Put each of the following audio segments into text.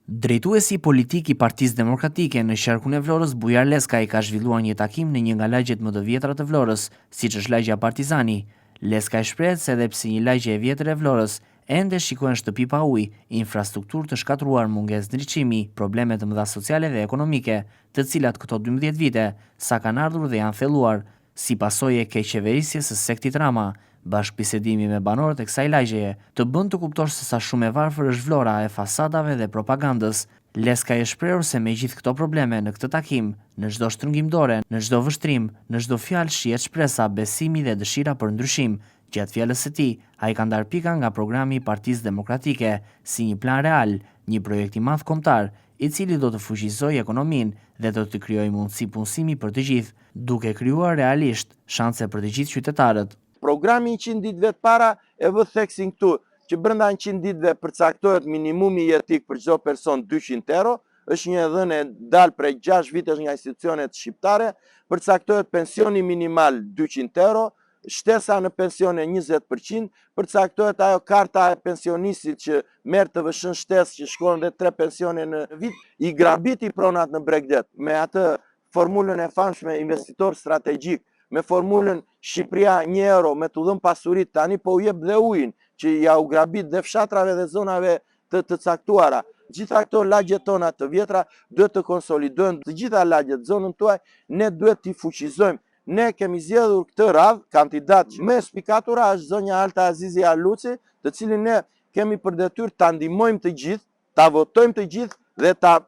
Drejtuesi politik i Partisë Demokratike në qarkun e Vlorës, Bujar Leskaj ka zhvilluar një takim në një nga lagjet më të vjetra të Vlorës, siç është lagja Partizani. Leskaj shprehet se edhe pse një lagje e vjetër e Vlorës, ende shikohen shtëpi pa ujë, infrastrukturë të shkatërruar, mungesë ndriçimi, probleme të mëdha sociale dhe ekonomike, të cilat këto 12 vite sa kanë ardhur dhe janë thelluar, si pasojë e keqqeverisjes së sektit Rama. Bashkëbisedimi me banorët e kësaj lagjeje të bën të kuptosh se sa shumë e varfër është Vlora e fasadave dhe propagandës. Leskaj është shprehur se me gjithë këto probleme në këtë takim, në çdo shtrëngim dore, në çdo vështrim, në çdo fjalë shihet shpresa, besimi dhe dëshira për ndryshim. Gjatë fjalës së tij, ai ka ndarë pika nga programi i Partisë Demokratike, si një plan real, një projekt i madh kombëtar, i cili do të fuqizojë ekonominë dhe do të krijojë mundësi punësimi për të gjithë, duke krijuar realisht shanse për të gjithë qytetarët. Programi i 100 ditëve të para e vë theksin këtu, që brenda 100 ditëve përcaktohet minimumi jetik për çdo person 200 euro, është një e dhënë e dalë prej 6 vitesh nga institucionet shqiptare, përcaktohet pensioni minimal 200 euro, shtesa në pensione 20%, përcaktohet ajo karta e pensionistit që merr TVSH-në shtesë që shkon dhe tre pensione në vit, i grabiti pronat në Bregdet me atë formulën e famshme investitor strategjik, me formulën Shqipëria 1 euro, me të dhënë pasurit, tani po u jep dhe ujin, që ja u grabit dhe fshatrave dhe zonave të, të caktuara. Gjitha këto lagjet tona të vjetra duhet të konsolidohen, të gjitha lagjet zonën tuaj, ne duhet t'i fuqizojmë. Ne kemi zgjedhur këtë radhë kandidat më e spikatura është zonja Alta Azizi Aluci, të cilin ne kemi për detyrë ta ndihmojmë të gjithë, ta votojmë të gjithë dhe ta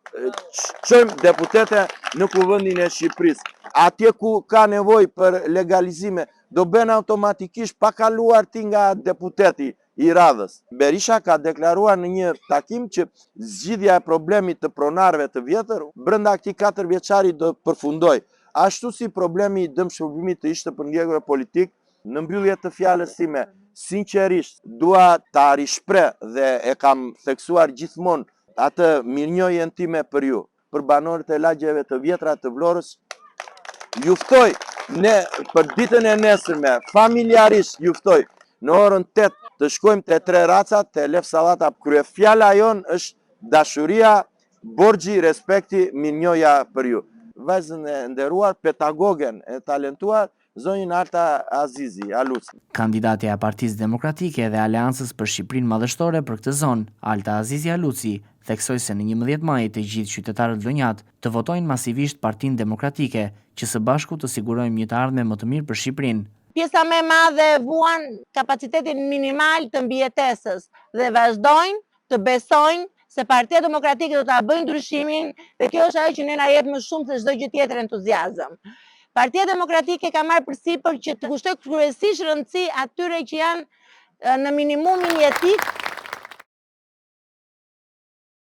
çojmë deputete në kuvendin e Shqipërisë. Atje ku ka nevojë për legalizime, do bëhen automatikisht pa kaluar ti nga deputeti i radhës. Berisha ka deklaruar në një takim që zgjidhja e problemit të pronarëve të vjetër brenda këtij 4 vjeçari do përfundojë. Ashtu si problemi i dëmshpërblimit të ish të përndjekurve politik, në mbyllje të fjalës sime, sinqerisht dua ta rishpreh dhe e kam theksuar gjithmonë atë mirënjohjen time për ju, për banorët e lagjeve të vjetra të Vlorës. Ju ftoj ne për ditën e nesërme, familjarisht ju ftoj në orën 8 të shkojmë te Tre Racat, te Lef Sallata. Kryefjala jonë është dashuria, borxhi, respekti, mirënjohja për ju. Vajzën e nderuar, pedagogen e talentuar, zonjën Alta Azizi, Aluci. Kandidatja e Partisë Demokratike dhe Aleancës për Shqipërinë Madhështore për këtë zonë, Alta Azizi Aluci, theksoi se në 11 maj të gjithë qytetarët vlonjatë të votojnë masivisht Partinë Demokratike, që së bashku të sigurojmë një të ardhme më të mirë për Shqipërinë. Pjesa më e madhe vuan kapacitetin minimal të mbijetesës dhe vazhdojnë të besojnë se Partia Demokratike do ta bëjë ndryshimin dhe kjo është ajo që ne na jep më shumë se çdo gjë tjetër entuziazëm. Partia Demokratike ka marrë përsipër që të kushtojë kryesisht rëndësi atyre që janë në minimumin jetik.